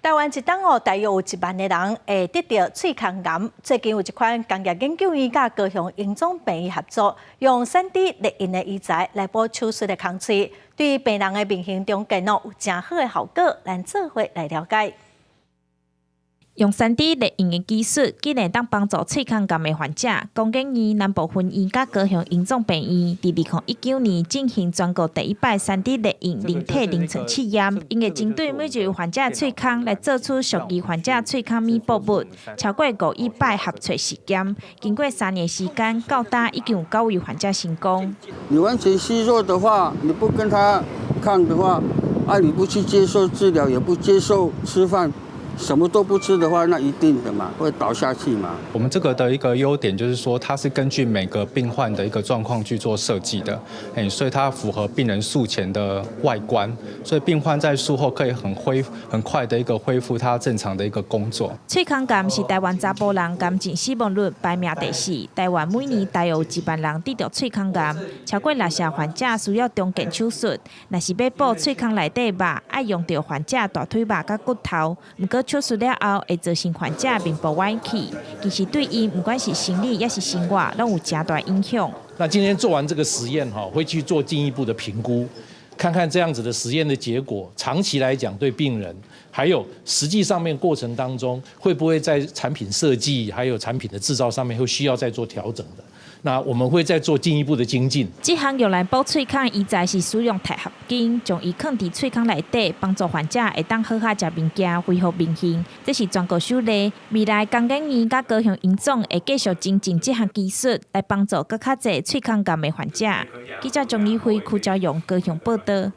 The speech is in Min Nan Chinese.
台灣一冬哦，大約有1萬個人會得著喙空癌。最近有一款工業研究院佮高雄榮總病院合作，用3D 列印的醫材來補手術的空喙，對病人的面型重建哦有誠好的效果。咱做伙來了解。用3D 列印的技術，竟然當幫助喙空癌的患者。工研院南部分院佮高雄榮總病院，佇2019年進行全國第一擺3D 列印人體臨床試驗，𪜶會針對每一位患者喙空來做出屬於患者喙空彌補物，超過5億擺合喙實驗，經過3年時間，到今已經有九位患者成功。你完全虛弱的話，你不跟他抗的話，啊，你不去接受治療，也不接受吃飯。什麼都不吃的話，那一定的嘛，會倒下去嘛。我們這個的一個優點就是說，它是根據每個病患的一個狀況去做設計的，所以它符合病人術前的外觀，所以病患在術後可以很快的一個恢復他正常的一個工作。喙空癌是台灣查埔人癌症死亡率排名第四，台灣每年大約有1萬人得著喙空癌，超過六成患者需要重建手術。若是欲補喙空內底肉，愛用著患者大腿肉佮骨頭。毋過手術了後，會造成患者面部歪去，其實對𪜶毋管是生理抑是生活，攏有誠大影響。那今天做完這個實驗哈，會去做進一步的評估，看看這樣子的實驗的結果，長期來講對病人，還有實際上面過程當中，會不會在產品設計還有產品的製造上面會需要再做調整的。那我們會再做進一步的精進。這項用來補喙空醫材是使用鈦合金，將伊囥佇喙空內底，幫助患者會當好好食物件，恢復面型。這是全國首例。未來工研院佮高雄榮總會繼續精進這項技術，來幫助閣較濟喙空癌的患者。記者鍾宇輝、柯昭陽高雄報導。